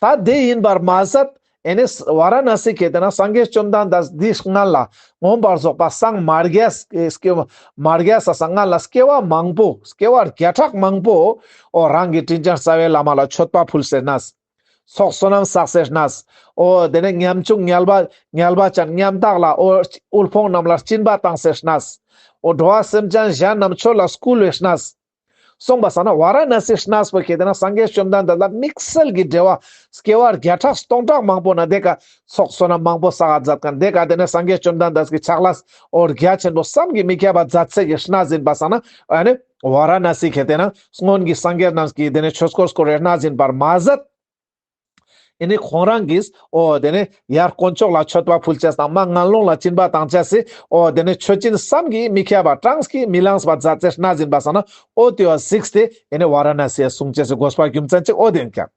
ད་དེ་ཡིན་པར་མ་ཟད་ཨེ་ནི་ཝཱ་ར་ཎ་སི་ཁེ་ཏེ་ན་སངས་རྒྱས་བཅོམ་ལྡན་འདས་འདི་སྔ་ལ་མངོན་པར་རྫོགས་པ་སངས་མ་རྒྱས་སྐྱེ་མ་རྒྱས་ས་སྔ་ལ་སྐྱེ་བ་མང་པོ་སྐྱེ་བ་བརྒྱ་ཕྲག་མང་པོ་འོ་རང་གི་དྲིན་ཅན་རྩ་བའི་བླ་མ་ལ་མཆོད་པ་ཕུལ་སེ་གནས། ཚོགས་བསོད་ནམས་བསགས་སེ་གནས། འོ་དེ་ནས་ཉམ་ཆུང་ངལ་བ་ངལ་བ་ཅན་ཉམ་ཐག་ལ་འོ་དབུལ་ཕོངས་རྣམས་ལ་སྦྱིན་པ་བཏང་སེ་གནས། འོ་འགྲོ་བ་སེམས་ཅན་གཞན་རྣམས་ཆོས་ལ་བསྐུལ་བའི་གནས། སོང་པ་སང་ན་ཝཱ་ར་ཎ་སི་གནས་པོ་ཁེ་ཏེ་ན་སངས་རྒྱས་བཅོམ་ལྡན་འདས་ལ་དམིགས་བསལ་གྱི་འབྲེལ་བ་སྐྱེ་བ་བརྒྱ་ཕྲག་སྟོང་ཕྲག་མང་པོ་ན་དེ་ཀ་ཚོགས་བསོད་ནམས་མང་པོ་བསགས་མཛད་མཁན་དེ་ཀ་དེ་ནས་སངས་རྒྱས་བཅོམ་ལྡན་འདས་ཀྱི་ཕྱག་ལས་འོ་རྒྱ་ཆེན་པོ་བསམ་གྱིས་མི་ཁྱབ་པ་མཛད་སེ་གི་གནས་ཡིན་པ་སང་ན་ཨ་ནི་ཝཱ་ར་ཎ་སི་ཁེ་ཏེ་ན་སྔོན་གྱི་སངས་རྒྱས་རྣམས་ཀྱི་དེ་ནས་ཆོས་འཁོར་བསྐོར་བའི་གནས་ཡིན་པར་མ་ཟད། ཨེ་ནི་ཁོང་རང་གིས་འོ་དེ་ནས་ཡར་དཀོན་མཆོག་ལ་མཆོད་པ་ཕུལ་ཅེས་དང་མར་ངན་སློང་ལ་སྦྱིན་པ་བཏང་ཅེས་སི་འོ་དེ་ནས་མཆོད་སྦྱིན་བསམ་གྱིས་མི་ཁྱབ་པ་གྲངས་ཀྱིས་མི་ལངས་པ་མཛད་སེ་གནས་ཡིན་པ་སང་ན་འོ་དེ་བ་གཟིགས་ཏེ་ཨེ་ནི་ཝཱ་ར་ཎ་སི་ཡ་གསུང་ཅེས་སི་དགོས་པ་རྒྱུ་མཚན་ཅིག་འོ་དེ་ཡིན་ཀྱག།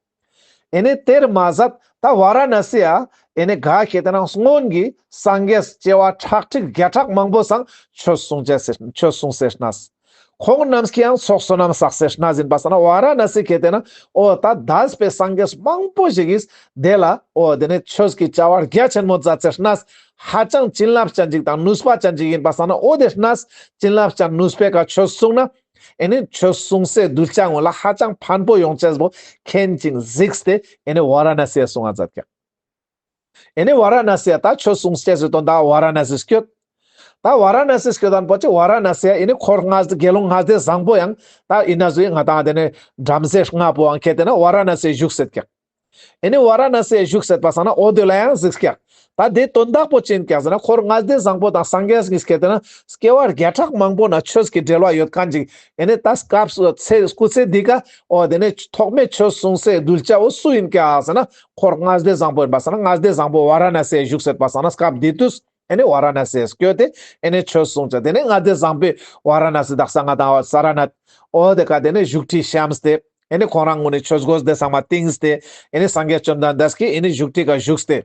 ཨེ་ནི་དེར་མ་ཟད་ད་ཝཱ་ར་ཎ་སི་ཡ་ཨེ་ནི་ག་ཁེ་ཏེ་ན་སྔོན་གྱི་སངས་རྒྱས་བྱེ་བ་ཁྲག་ཁྲིག་བརྒྱ་ཕྲག་མང་པོ་སང་ཆོས་གསུང་ཅེས་སི་ཆོས་གསུང་སེ་གནས། ཁོང་རྣམས་ཀྱིས་ཡང་ཚོགས་བསོད་ནམས་བསགས་སེ་གནས་ཡིན་པ་སང་ན་ཝཱ་ར་ཎ་སི་ཁེ་ཏེ་ན་འོ་ད་འདས་པའི་སངས་རྒྱས་མང་པོ་ཞིག་གིས་དེ་ལ་འོ་དེ་ནས་ཆོས་ཀྱི་བྱ་བ་རྒྱ་ཆེན་མོ་མཛད་སེ་གནས། ཧ་ཅང་བྱིན་རླབས་ཅན་ཅིག་དང་ནུས་པ་ཅན་ཅིག་ཡིན་པ་སང་ན་འོ་དེ་གནས་བྱིན་རླབས་ཅན་ནུས་པའི་ཀ་ཆོས་གསུང་ན་ཨེ་ནི་ཆོས་གསུང་སའི་གདུལ་བྱ་ངོ་ལ་ཧ་ཅང་ཕན་པོ་ཡོང་ཅེས་པོ་མཁྱེན་ཅིང་གཟིགས་ཏེ་ཨེ་ནི་ཝཱ་ར་ཎ་སི་ཡ་གསུང་ང་མཛད་ཀྱག། ཨེ་ནི་ཝཱ་ར་ཎ་སི་ཡ་ད་ཆོས་གསུང་ཅེས་སི་དོན་དག་ཝཱ་ར་ཎ་སི་སྐྱོད། ད་ཝཱ་ར་ཎ་སི་སྐྱོད་དང་པོ་ཅིག་ཝཱ་ར་ཎ་སི་ཡ་ཨེ་ནི་འཁོར་ལྔ་དགེ་སློང་ལྔ་སྡེ་བཟང་པོ་ཡང་ད་ཨིན་ན་ཟུག་ང་དང་དེ་ནས་བྲམ་ཟེ་ལྔ་པོའང་ཁེ་ཏེ་ན་ཝཱ་ར་ཎ་སི་བཞུགས་སེ་ཀྱག། ཨེ་ནི་ཝཱ་ར་ཎ་སི་བཞུགས་སད་པ་སང་ན་འོ་དེ་ལ་ཡང་གཟིགས་ཀྱག། ད་དེ་དོན་དག་པོ་ཅི་ཡིན་ཀྱག་ཟེར་ན་འཁོར་ལྔ་སྡེ་བཟང་པོ་དང་སངས་རྒྱས་ཀྱི་སྐད་དེ་ན་སྐྱེ་བ་བརྒྱ་ཕྲག་མང་པོ་ན་ཆོས་ཀྱི་འབྲེལ་བ་ཡོད་མཁན་ཅིག། ཨེ་ནི་ད་སྐབས་སུ་ཚེ་སྐུ་ཚེ་འདི་ཀ་འོ་དེ་ནས་ཐོག་མའི་ཆོས་གསུང་སའི་གདུལ་བྱ་འོ་སུ་ཡིན་ཀྱག་ཟེར་ན་འཁོར་ལྔ་སྡེ་བཟང་པོ་ཡིན་པ་སང་ན་ལྔ་སྡེ་བཟང་པོ་ཝཱ་ར་ཎ་སི་བཞུགས་སད་པ་སང་ན་སྐབས་འདི་དུས། ཨེ་ནི་ཝཱ་ར་ཎ་སི་སྐྱོད་དེ་ཨེ་ནི་ཆོས་གསུང་བྱ། དེ་ནས་ལྔ་སྡེ་བཟང་པོའི་ཝཱ་ར་ཎ་སི་དག་ས་ང་དང་ས་ར་ནཱཐ་འོ་དེ་ཀ་དེ་ནས་བཞུགས་ཁྲི་བཤམས་ཏེ་ཨེ་ནི་ཁོང་རང་ངོས་ནས་ཆོས་གོས་དེ་ཚང་མ་བཏིངས་ཏེ་ཨེ་ནི་སངས་རྒྱས་བཅོམ་ལྡན་འདས་ཀྱི་ཨེ་ནི་བཞུགས་ཁྲི་ཀ་བཞུགས་ཏེ་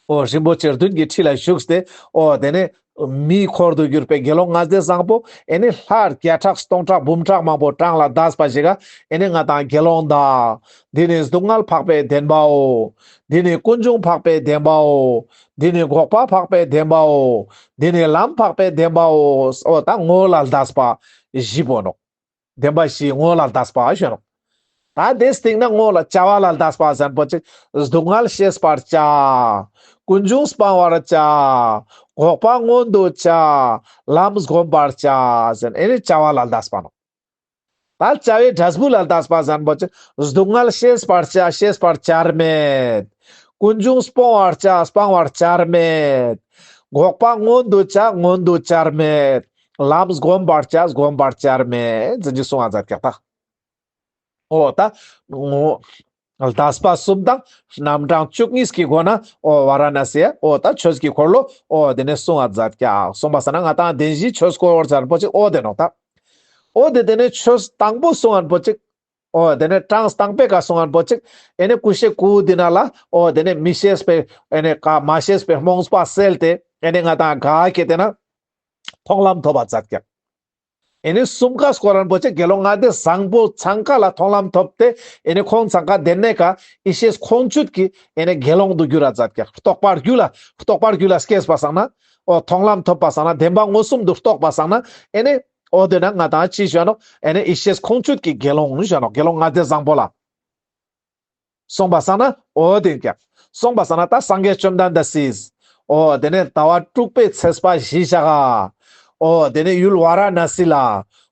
འོ་རིན་པོ་ཆེ་བདུན་གྱི་ཁྲི་ལ་བཞུགས་ཏེ་འོ་དེ་ནས་མིའི་འཁོར་དུ་གྱུར་པའི་དགེ་སློང་ལྔ་སྡེ་བཟང་པོ་ཨེ་ནི་ལྷ་བརྒྱ་ཕྲག་སྟོང་ཕྲག་འབུམ་ཕྲག་མང་པོ་གྲངས་ལ་འདས་པ་ཞིག་ག་ཨེ་ནི་ང་དང་དགེ་སློང་དག། འདི་ནི་སྡུག་བསྔལ་འཕགས་པའི་བདེན་པའོ། འདི་ནི་ཀུན་འབྱུང་འཕགས་པའི་བདེན་པའོ། འདི་ནི་འགོག་པ་འཕགས་པའི་བདེན་པའོ། འདི་ནི་ལམ་འཕགས་པའི་བདེན་པའོ། འོ་ད་ངོ་ལ་འདས་པ་བཞི་པོ་ནོག། བདེན་པ་བཞི་ངོ་ལ་འདས་པ་ཞུ་ནོག། ད་དེ་སྟེང་ན་ངོ་ལ་བྱ་བ་ལ་འདས་པ་ཟེར་པོ་ཅིག། སྡུག་བསྔལ་ཤེས་པར་བྱ། ཀུན་འབྱུང་སྤང་བར་བྱ། འགོག་པ་མངོན་དུ་བྱ། ལམ་བསྒོམ་པར་བྱ་ཟེར་ཨེ་ནི་བྱ་བ་ལ་འདས་པ་ནོག། ད་བྱ་བའི་འབྲས་བུ་ལ་འདས་པ་ཟེར་པོ་ཅིག། སྡུག་བསྔལ་ཤེས་པར་བྱ། ཤེས་པར་བྱར་མེད། ཀུན་འབྱུང་སྤོང་བར་བྱ། སྤང་བར་བྱར་མེད། འགོག་པ་མངོན་དུ་བྱ། མངོན་དུ་བྱར་མེད། ལམ་བསྒོམ་པར་བྱ། བསྒོམ་པར་བྱར་མེད་ཟེར་གྱི་གསུང་བ་མཛད་ཀྱག་ད། འོ་ད་ངོ་འདས་པ་གསུམ་དང་རྣམ་གྲངས་བཅུ་གཉིས་ཀྱི་སྒོ་ན་འོ་ཝཱ་ར་ཎ་སི་འོ་ད་ཆོས་ཀྱི་འཁོར་ལོ་འོ་དེ་ནས་གསུང་བ་མཛད་ཀྱག། གསུངས་པ་སང་ན་ང་དང་བདེན་བཞིའི་ཆོས་སྐོར་ཟེར་པོ་ཅིག་འོ་དེ་ནོག་ད། འོ་དེ་དེ་ནས་ཆོས་དང་པོ་གསུང་བ་པོ་ཅིག། འོ་དེ་ནས་གྲངས་དང་པོའི་ཀ་གསུང་བ་པོ་ཅིག། ཨེ་ནི་ཀུ་ཤའི་ཀུ་འདི་ན་ལ་འོ་དེ་ནས་མི་ཤེས་པའི་ཨེ་ནི་ཀ་མ་ཤེས་པའི་རྨོངས་པ་སེལ་ཏེ་ཨེ་ནི་ང་དང་ག་ཁེ་དེ་ན་མཐོང་ལམ་ཐོབ་པ་མཛད་ཀྱག། ཨེ་ནི་གསུམ་ཀ་སྐོར་རན་པོ་ཅིག་དགེ་སློང་ལྔ་སྡེ་བཟང་པོ་ཚང་ཀ་ལ་མཐོང་ལམ་ཐོབ་སྟེ་ཨེ་ནི་ཁོང་ཚང་ཀ་དེ་ནས་ཀ་ཡེ་ཤེས་ཁོང་ཆུད་ཀྱི་ཨེ་ནི་དགེ་སློང་དུ་གྱུར་ར་མཛད་ཀྱག། རྟོགས་པ་རྒྱུད་ལ་རྟོགས་པ་རྒྱུད་ལ་སྐྱེས་པ་སང་ན་འོ་མཐོང་ལམ་ཐོབ་པ་སང་ན་བདེན་པ་མངོན་སུམ་དུ་རྟོགས་པ་སང་ན་ཨེ་ནི་འོ་དེ་ན་ང་དང་ཅི་ཞུ་ནོག། ཨེ་ནི་ཡེ་ཤེས་ཁོང་ཆུད་ཀྱི་དགེ་སློང་ཞུ་ནོག། དགེ་སློང་ལྔ་སྡེ་བཟང་པོ་ལ། གསུངས་པ་སང་ན་འོ་དེ་ཀྱག། གསུངས་པ་སང་ན་ད་སངས་རྒྱས་བཅོམ་ལྡན་འདས་སིས་འོ་དེ་ནས་ཟླ་བ་དྲུག་པའི་ཚེས་པ་བཞི་ཞག་ག་འོ་དེ་ནས་ཡུལ་ཝཱ་ར་ཎ་སི་ལ་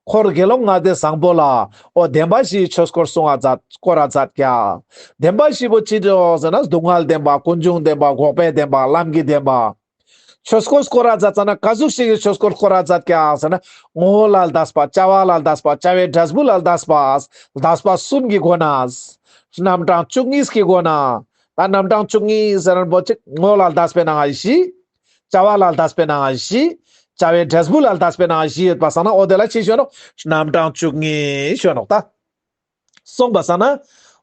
འཁོར་དགེ་སློང་ལྔ་སྡེ་བཟང་པོ་ལ་འོ་བདེན་པ་བཞིའི་ཆོས་སྐོར་གསུང་བ་མཛད་སྐོར་ར་མཛད་ཀྱག། བདེན་པ་བཞི་པོ་ཅི་འདྲ་ཟེར་ན་སྡུག་བསྔལ་བདེན་པ། ཀུན་འབྱུང་བདེན་པ། འགོག་པའི་བདེན་པ། ལམ་གྱི་བདེན་པ། ཆོས་སྐོར་སྐོར་ར་མཛད་ཙ་ན་ག་ཟུག་ཞིག་གི་ཆོས་སྐོར་སྐོར་ར་མཛད་ཀྱག་ཟེར་ན་ངོ་བོ་ལ་འདས་པ། བྱ་བ་ལ་འདས་པ། བྱ་བའི་འབྲས་བུ་ལ་འདས་པ། འདས་པ་གསུམ་གྱི་སྒོ་ན། རྣམ་གྲངས་བཅུ་གཉིས་ཀྱི་སྒོ་ན། ད་རྣམ་གྲངས་བཅུ་གཉིས་ཟེར་རན་པོ་ཅིག་ངོ་བོ་ལ་འདས་པའི་ནང་བཞི། བྱ་བ་ལ་འདས་པའི་ནང་བཞི། བྱ་བའི་འབྲས་བུ་ལ་འདས་པའི་ནང་བཞི་ཡོད་པ་སང་ན་འོ་དེ་ལ་ཅི་ཞུ་ནོག། རྣམ་གྲངས་བཅུ་གཉིས་ཞུ་ནོག་ད། གསུངས་པ་སང་ན།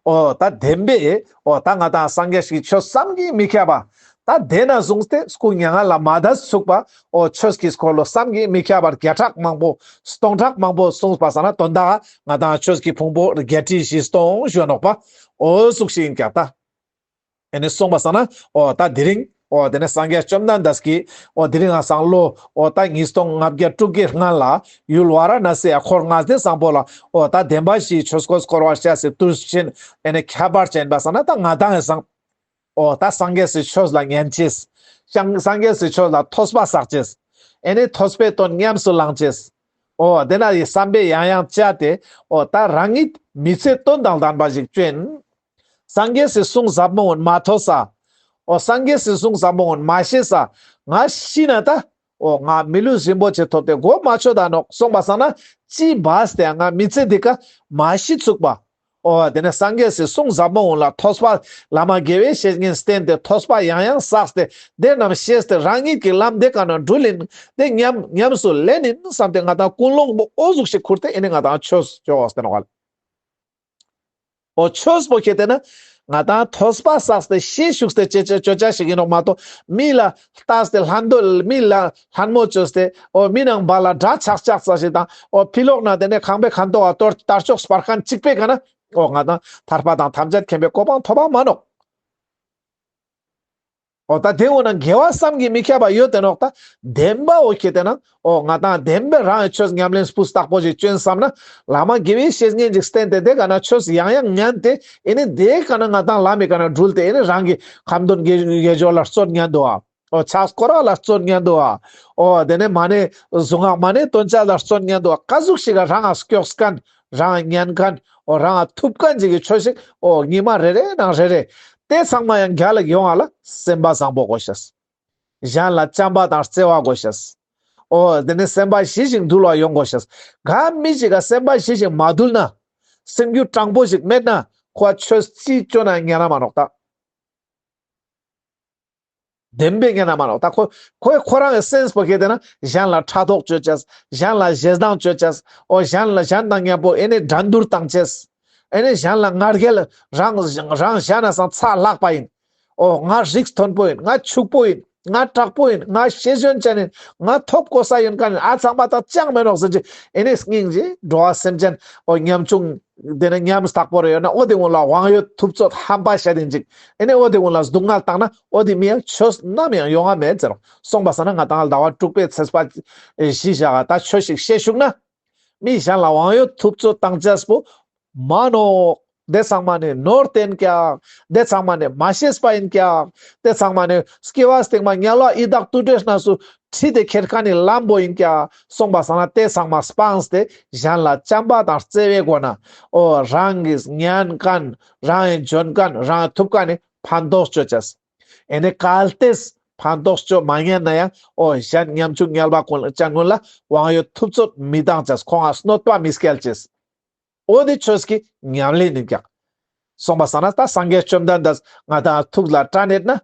འོ་ད་བདེན་པས་འོ་ད་ང་དང་སངས་རྒྱས་ཀྱི་ཆོས་བསམ་གྱིས་མི་ཁྱབ་པ། ད་དེ་ན་བཟུང་སྟེ་སྐུ་མྱ་ངན་ལས་མ་འདས་ཚུགས་པ། འོ་ཆོས་ཀྱི་སྐོར་ལོ་བསམ་གྱིས་མི་ཁྱབ་པར་བརྒྱ་ཕྲག་མང་པོ་སྟོང་ཕྲག་མང་པོ་གསུངས་པ་སང་ན་དོན་དག་ང་དང་ཆོས་ཀྱི་ཕུང་པོ་བརྒྱད་ཁྲི་བཞི་སྟོང་ཞུ་ནོག་པ། འོ་ཟུག་ཞིག་ཡིན་ཀྱག་ད། ཨེ་ནི་གསུངས་པ་སང་ན་འོ་ད་དེ་རིང་འོ་དེ་ནས་སངས་རྒྱས་བཅོམ་ལྡན་འདས་ཀྱིས་འོ་དེ་རིང་ང་སང་ལོ་འོ་ད་ཉིས་སྟོང་ལྔ་བརྒྱ་དྲུག་གི་སྔན་ལ་ཡུལ་ཝཱ་ར་ཎ་སི་ཡ་འཁོར་ལྔ་སྡེ་བཟང་པོ་ལ་འོ་ད་བདེན་པ་བཞིའི་ཆོས་སྐོར་སྐོར་བར་བྱ་སའི་དུས་ཆེན་ཨེ་ནི་ཁྱད་པར་ཅན་པ་སང་ན་ད་ང་དང་ངི་སང་འོ་ད་སངས་རྒྱས་སི་ཆོས་ལ་ཉན་ཅེས། སངས་རྒྱས་སི་ཆོས་ལ་ཐོས་པ་བསགས་ཅེས། ཨེ་ནི་ཐོས་པའི་དོན་ཉམས་སུ་བླང་ཅེས། འོ་དེ་ན་ཡི་བསམ་པས་ཡང་ཡང་དཔྱད་དེ་འོ་ད་རང་ཉིད་མི་ཚེ་དོན་དང་ལྡན་པ་ཞིག་བཅོ་ཡིན། སངས་རྒྱས་སི་གསུང་ཟབ་མོ་འོན་མ་ཐོས་ས། འོ་སངས་རྒྱས་སི་གསུང་ཟབ་མོ་འོན་མ་ཤེས་ས། ང་ཤི་ན་ད། འོ་ང་མི་ལུས་རིན་པོ་ཆེ་ཐོབ་སྟེ་གོ་མ་ཆོད་ད་ནོག་གསུངས་པ་སང་ན་ཅི་བས་ཏེ་ང་མི་ཚེ་འདི་ཀ་མ་ཤི་ཚུགས་པ། འོ་དེ་ནས་སངས་རྒྱས་སི་གསུང་ཟབ་མོ་འོན་ལ་ཐོས་པ་བླ་མ་དགེ་བའི་བཤེས་གཉེན་བསྟེན་ཏེ་ཐོས་པ་ཡང་ཡང་བསགས་ཏེ་དེ་རྣམས་ཤེས་ཏེ་རང་ཉིད་ཀྱི་ལམ་དེ་ཀ་ན་འགྲུལ་ཡིན་དེ་ཉམས་ཉམས་སུ་ལེན་ཡིན་བསམ་སྟེ་ང་དང་ཀུན་སློང་པོ་འོ་ཟུག་ཞིག་ཁུར་ཏེ་ཨེ་ནི་ང་དང་ཆོས་ཅོ་འོ་སྟེ་ནོག་ལེ། འོ་ཆོས་པོ་ཁྱེད་དེ་ན་ང་དང་ཐོས་པ་བསགས་ཏེ་ཤེས་ཞུགས་ཏེ་ཅེ་ཅེ་ཅོ་ཅེས་ཞིག་ཡིན་ནོག་མ་གཏོགས་མི་ལ་ལྟས་ཏེ་ལྷན་འདོད་མི་ལ་ལྷན་མོ་བཅོས་ཏེ་འོ་མི་ནང་བ་ལ་དགྲ་ཆགས་ཆགས་ས་ཞིག་དང་འོ་ཕི་ལོག་ན་དེ་ནས་ཁང་པའི་ཁང་ཐོག་ག་གཏོར་དར་ལྕོག་སྤར་མཁན་གཅིག་པའི་ཀ་ན་འོ་ང་དང་ཐར་པ་དང་ཐམས་ཅད་མཁྱེན་པའི་གོ་འཕང་ཐོབ་པ་མ་ནོག། འོ་ད་དེ་འོ་ན་དགེ་བ་བསམ་གྱིས་མི་ཁྱབ་པ་ཡོད་དེ་ནོག་ད་བདེན་པ་འོ་ཁྱེད་དེ་ན་འོ་ང་དང་བདེན་པའི་རང་གི་ཆོས་ཉམས་ལེན་སྤུས་དག་པོ་ཞིག་བཅོ་ཡིན་བསམ་ན་བླ་མ་དགེ་བའི་བཤེས་གཉེན་ཅིག་བསྟེན་ཏེ་དེ་ཀ་ན་ཆོས་ཡང་ཡང་ཉན་ཏེ་ཨེ་ནི་དེ་ཀ་ན་ང་དང་ལམ་མི་ཀ་ན་འགྲུལ་ཏེ་ཨེ་ནི་རང་གི་ཁ་འདོན་དགེ་དགེ་སྦྱོར་ལ་བརྩོན་ཉན་དུ་ཨ། འོ་ཕྱག་སྐོར་ར་ལ་བརྩོན་ཉན་དུ་ཨ། འོ་དེ་ནས་མ་ཎི་གཟུངས་སྔགས་མ་ཎི་འདོན་ཅེས་ལ་བརྩོན་ཉན་དུ་ཨ། ག་ཟུག་ཞིག་ག་རང་ང་སྐྱོགས་མཁན་རང་ཉན་མཁན་ འོ་རང་ཐུབ་ཁན་ཅིག་གི་ཆོས་ཤིག་འོ་ཉི་མ་རེ་རེ་ནང་རེ་རེ། དེ་ཚང་མ་ཡང་རྒྱལ་ལ་ཡོང་ང་ལ་སེམས་པ་བཟང་པོ་དགོས་ཤེས། གཞན་ལ་བྱམས་པ་དང་བརྩེ་བ་དགོས་ཤེས། འོ་དེ་ནི་སེམས་པ་ཞི་ཞིང་དུལ་བ་ཡོང་དགོས་ཤེས། ག་མི་ཞིག་ག་སེམས་པ་ཞི་ཞིང་མ་དུལ་ན། སེམས་རྒྱུད་དྲང་པོ་ཞིག་མེད་ན། ཁོ་ཆོས་ཅི་ཅོ་ན་ཉན་ན་མ་ནོག་ད། བདེན་པའི་ཉན་ན་མ་ནོག་ད། ཁོ་ཁོས་ཁོ་རང་གི་སེམས་པོ་ཁེ་དེ་ན་གཞན་ལ་ཕྲག་དོག་ཅོ་ཅེས། གཞན་ལ་ཞེ་སྡང་ཅོ་ཅེས། འོ་གཞན་ལ་གཞན་དང་མཉམ་པོ་ཨེ་ནི་འགྲན་བསྡུར་བཏང་ཅེས། ཨེ་ནི་གཞན་ལ་ང་རྒྱལ། རང་རང་གཞན་ན་སང་ཚ་ལྷག་པ་ཡིན། འོ་ང་རིགས་མཐོན་པོ་ཡིན། ང་ཕྱུག་པོ་ཡིན། ང་དྲག་པོ་ཡིན། ང་ཤེས་ཡོན་ཅན་ཡིན། ང་ཐོབ་གོ་ས་ཡོད་མཁན་ཡིན། ཨ་ཚང་མ་ད་ཅང་མེད་ནོག་ཟེར་ཅིག་ཨེ་ནི་སྙིང་རྗེ་འགྲོ་བ་སེམས་ཅན་འོ་ཉམ་ཆུང་དེ་ནི་ཉམ་ཐག་པོ་རེ་ཡོད་ན། འོ་དེ་ཀུན་ལ་དབང་ཡོད་ཐུབ་ཚོད་ཧམ་པ་བཤད་དེ་ཅིག་ཨེ་ནི་འོ་དེ་ཀུན་ལ་སྡུག་བསྔལ་བཏང་ན། འོ་དེ་མི་ཡང་ཆོས་ནམ་ཡང་ཡོང་ང་མེད་ཟེར་རོ། སོང་པ་སང་ན་ང་དང་ཟླ་བ་དྲུག་པའི་ཚེས་པ་བཞི་ཞག་ད་ཆོས་ཤིག་བཤད་བཅུག་ན། མི་གཞན་ལ་དབང་ཡོད་ཐུབ་ཚོད་བཏང་ཅེས་པོ་མ་ནོག་དེ་ཚང་མ་ནི་ནོར་བསྟན་ཀྱག་དེ་ཚང་མ་ནི་མ་ཤེས་པ་ཡིན་ཀྱག་དེ་ཚང་མ་ནི་སྐྱེ་བ་སྟིང་མ་དམྱལ་བ་ཡི་དྭགས་དུད་འགྲོའི་གནས་སུ་ཁྲིད་དེ་ཁྱེར་མཁན་ནི་ལམ་པོ་ཡིན་ཀྱག་སོང་པ་སང་ན་དེ་ཚང་མ་སྤངས་ཏེ་གཞན་ལ་བྱམས་པ་དང་བརྩེ་བའི་སྒོ་ན། འོ་རང་གིས་ཉན་མཁན། རང་གིས་འཇོན་མཁན། རང་གིས་ཐུབ་མཁན་ནི་ཕན་ཐོགས་ཅོ་ཅེས། ཨེ་ནི་གལ་ཏེ་ཕན་ཐོགས་ཅོ་མ་ཉན་ན་ཡང་འོ་གཞན་ཉམ་ཆུང་དམྱལ་བ་ཀུན་ལ་ཅན་ཀུན་ལ་དབང་ཡོད་ཐུབ་ཚོད་མི་བཏང་ཅེས། ཁོང་ང་གནོད་པ་མི་སྐྱལ་ཅེས། འོ་དེ་ཆོས་ཀྱི་ཉམས་ལེན་ཡིན་ཀྱག་སོང་པ་སང་ན་ད་སངས་རྒྱས་བཅོམ་ལྡན་འདས་ང་དང་ཐུགས་ལ་དྲན་ཡོད་ན།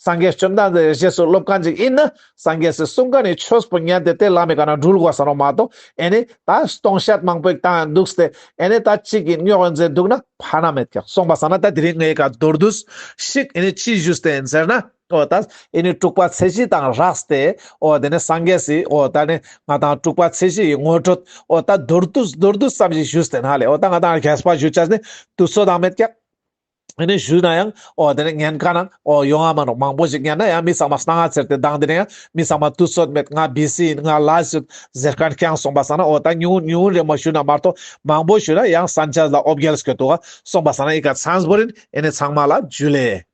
སངས་རྒྱས་བཅོམ་ལྡན་འདས་རྗེས་སུ་སློབ་མཁན་ཅིག་ཡིན་ན། སངས་རྒྱས་སི་གསུང་མཁན་ནི་ཆོས་པོ་ཉན་ཏེ་དེ་ལམ་མི་ཀ་ན་འགྲུལ་དགོས་ས་ནོག་མ་གཏོགས། ཨེ་ནི་ད་སྟོང་བཤད་མང་པོ་ཞིག་བཏང་འདུག་སྟེ། ཨེ་ནི་ད་གཅིག་ཡིན་རྙོག་ཡིན་ཟེར་འདུག་ན་ཕན་ན་མེད་ཀྱག་སོང་པ་སང་ན་ད་དེ་རིང་ངའི་ཀ་མདོར་བསྡུས་ཤིག་ཨེ་ནི་ཅི་ཞུས་ཏེ་ཡིན་ཟེར་ན། འོ་ད་ཨེ་ནི་དྲུག་པ་ཚེས་བཞི་དང་སྦྲགས་ཏེ། འོ་དེ་ནི་སངས་རྒྱས་སི་འོ་ད་ནི་ང་དང་དྲུག་པ་ཚེས་བཞི་ཡི་ངོ་སྤྲོད། འོ་ད་མདོར་བསྡུས་མདོར་བསྡུས་ཙམ་ཞིག་ཞུས་ཏེ་ན་ལེ། འོ་ད་ང་དང་རྒྱས་པ་ཞུ་ཅེས་ནི་དུས་ཚོད་དང་མེད་ཀྱག་ཨེ་ནི་ཞུས་ན་ཡང་འོ་དེ་ནི་ཉན་མཁན་ནང་འོ་ཡོང་ང་མ་ནོག་མང་པོ་ཞིག་ཉན་ན་ཡང་མི་ཚང་མ་སྣང་ང་ཚེར་ཏེ་དང་དེ་ནི་ཡང་མི་ཚང་མ་དུས་ཚོད་མེད། ང་བི་སི་ཡིན། ང་ལས་ཡོད་ཟེར་མཁན་རྐྱང་སོང་པ་སང་ན། འོ་ད་ཉུང་ཉུང་རེ་མ་ཞུ་ན་མ་གཏོགས་མང་པོ་ཞུ་ན་ཡང་སན་ཆ་ལ་འོ་བརྒྱལ་སྐྱོད་འདུག་ག་སོང་པ་སང་ན་ཨི་ཀ་ཚང་བོ་རིན། ཨེ་ནི་ཚང་མ་ལ་འཇུ་ལེ།